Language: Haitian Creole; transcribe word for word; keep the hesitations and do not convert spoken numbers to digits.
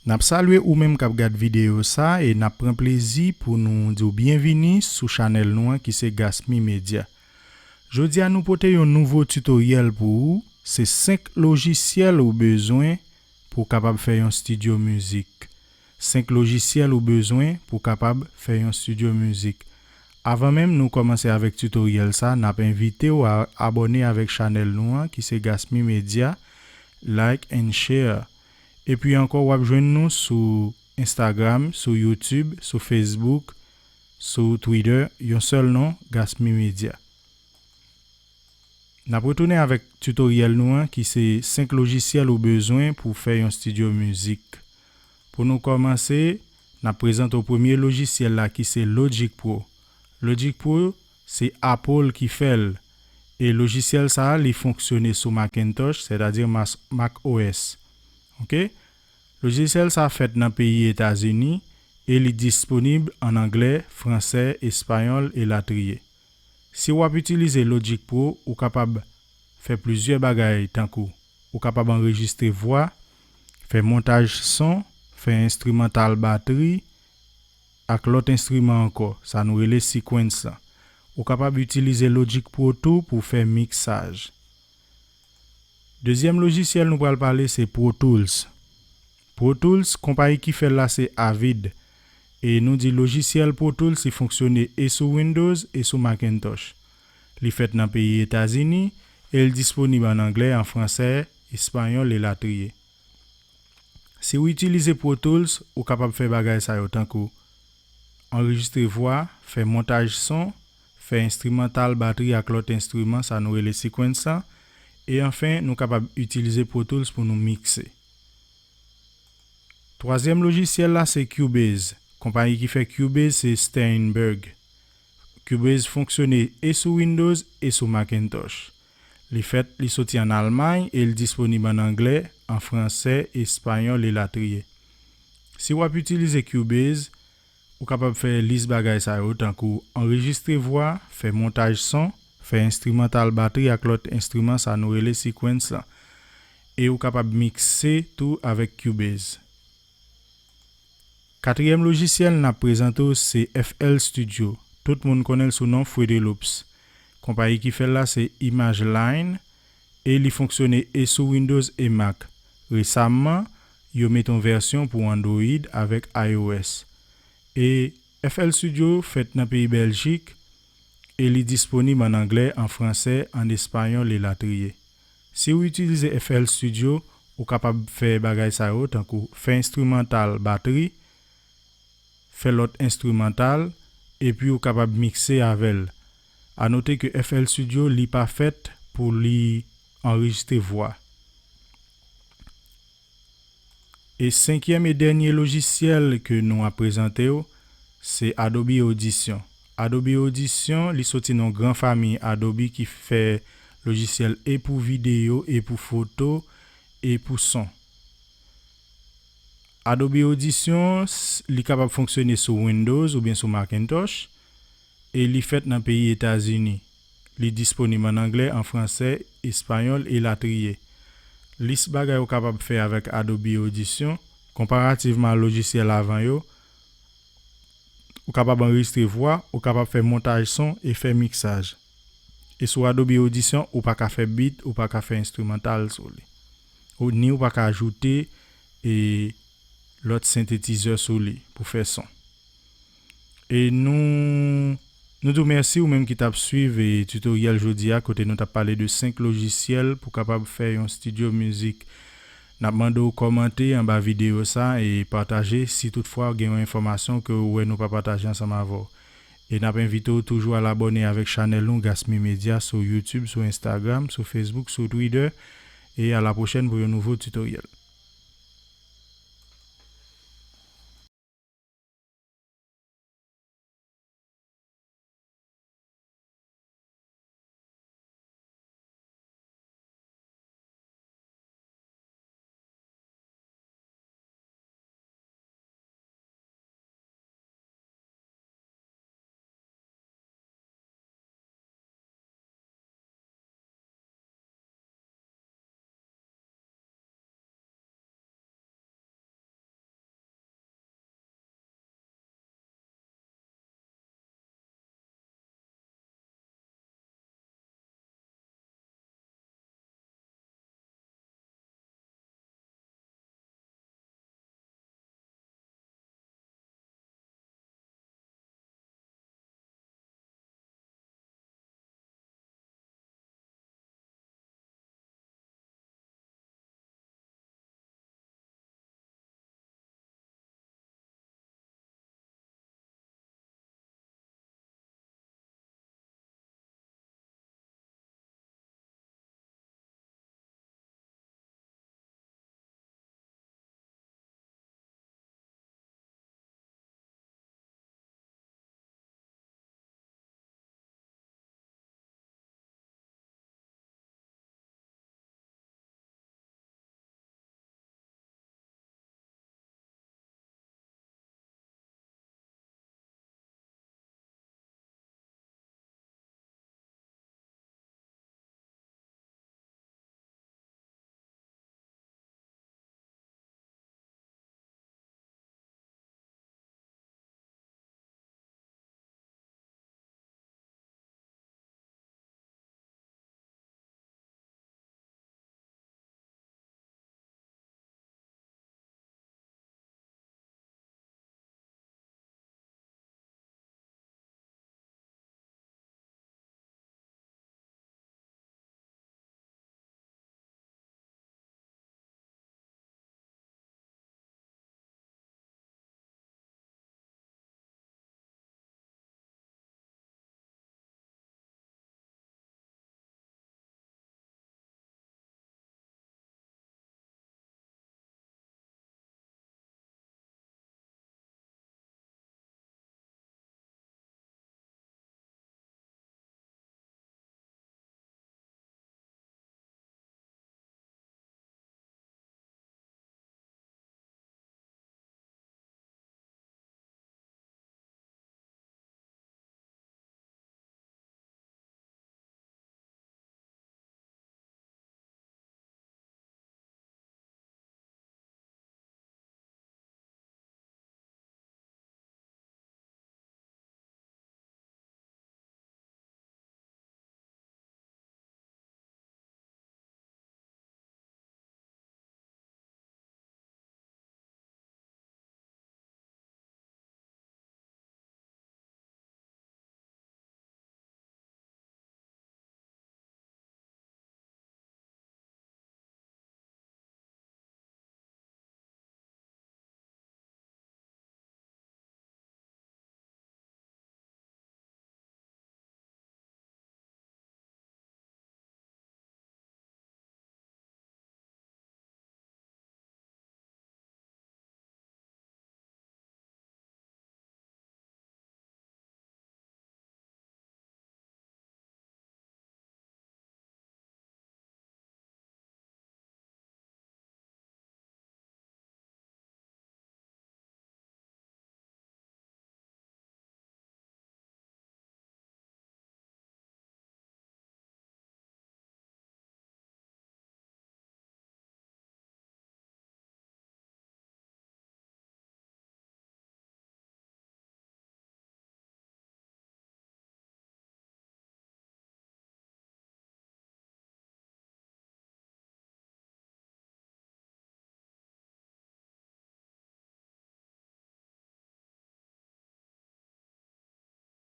N ap salye ou menm k ap gad videyo sa e n ap pran plezi pou nou di w byenvini sou chanèl nou an ki se Gasmi Media. Jodi a nou pote yon nouvo titoryèl pou ou, se senk lojisyèl ou bezwen pou w kapab fè yon estidyo mizik. Senk lojisyèl ou bezwen pou w kapab fè yon estidyo mizik. Avan menm nou kòmanse avèk titoryèl sa, n ap envite w a abòne avèk chanèl nou an ki se Gasmi Media, like and share. Epi ankò w ap jwenn nou sou Instagram, sou YouTube, sou Facebook, sou Twitter, yon sèl non, Gasmi Media. N ap retounen avèk titoryèl nou an ki se senk lojisyèl ou bezwen pou w fè yon estidyo mizik. Pou nou kòmanse, n ap prezante w premye lojisyèl la ki se Logic Pro. Logic Pro, se Apple ki fè l. E lojisyèl sa a, li fonksyone sou Macintosh, sètadi Mas- Mac O S. Oke? Lojisyèl sa a fèt nan peyi Etazini e li disponib ann anglè, fransè, espayòl elatriye. Si w ap itilize Logic Pro, ou kapab fè plizyè bagay tankou, ou kapab anrejistre vwa, fè montaj son, fè enstrimantal batri, ak lòt enstriman ankò, sa nou rele sequence lan. Ou kapab itilize Logic Pro tou pou fè miksaj. Dezyèm lojisyèl nou pral pale se Pro Tools. Pro Tools, konpayi ki fè l la se Avid. E nou di lojisyèl Pro Tools li fonksyone e sou Windows e sou Macintosh. Li fèt nan peyi Etazini e l disponib ann anglè, an fransè, espayòl elatriye. Si w itilize Pro Tools, ou kapab fè bagay sa yo tankou anrejistre vwa, fè montaj son, fè enstrimantal, batri ak lòt enstriman, sa nou rele sequence lan. E anfen, nou kapab itilize Pro Tools pou nou mikse. Twazyèm lojisyèl la se Cubase. Konpayi ki fè Cubase se Steinberg. Cubase fonksyone e sou Windows e sou Macintosh. Li fèt, li soti ann Almay e l disponib ann anglè, an fransè, espayòl elatriye. Si w ap itilize Cubase, ou kapab fè lis bagay sa yo tankou anrejistre vwa, fè montaj son, fè enstrimantal batri ak lòt enstriman, sa nou rele sequence lan. E ou kapab mikse tou avèk Cubase. Katriyèm lojisyèl n ap prezante w se F L Studio. Tout moun konnen l sou non Fruity Loops. Konpayi ki fè l la se Image Line e li fonksyone e sou Windows e Mac. Resamman, yo mete yon vèsyon pou Android avèk I O S. E F L Studio fèt nan peyi Bèljik e li disponib ann anglè, an fransè, ann espayòl elatriye. Si w itilize F L Studio, ou kapab fè bagay sa yo tankou fè enstrimantal batri, fè lòt enstrimantal, epi ou kapab mikse avè l. A note ke F L Studio li pa fèt pou li anrejistre vwa. E senkyèm e dènye lojisyèl ke nou ap prezante w, se Adobe Audition. Adobe Audition, li soti nan yon gran fanmi Adobe ki fè lojisyèl e pou videyo, e pou foto, e pou son. Adobe Audition, s- li kapab fonksyone sou Windows oubyen sou Macintosh, e li fèt nan peyi Etazini. Li disponib ann anglè, an fransè, espayòl elatriye. Lis bagay ou kapab fè avèk Adobe Audition, konparativman a lojisyèl avan yo, ou kapab anrejistre vwa, ou kapab fè montaj son e fè miksaj. E sou Adobe Audition, ou pa ka fè beat, ou pa ka fè enstrimantal sou li. Ou, ni ou pa ka ajoute e lòt sentetizè sou li pou fè son. E nou, nou di w mèsi ou menm ki t ap swiv e titoryèl jodi a kote nou t ap pale de senk lojisyèl pou kapab fè yon estidyo mizik. N ap mande w kòmante anba videyo sa e pataje si toutfwa gen yon enfòmasyon ke ou wè nou pa pataje ansanm avè w. E n ap envite w toujou al abòne avèk chanèl nou Gasmi Media sou YouTube, sou Instagram, sou Facebook, sou Twitter. E a la pwochèn pou yon nouvo titoryèl.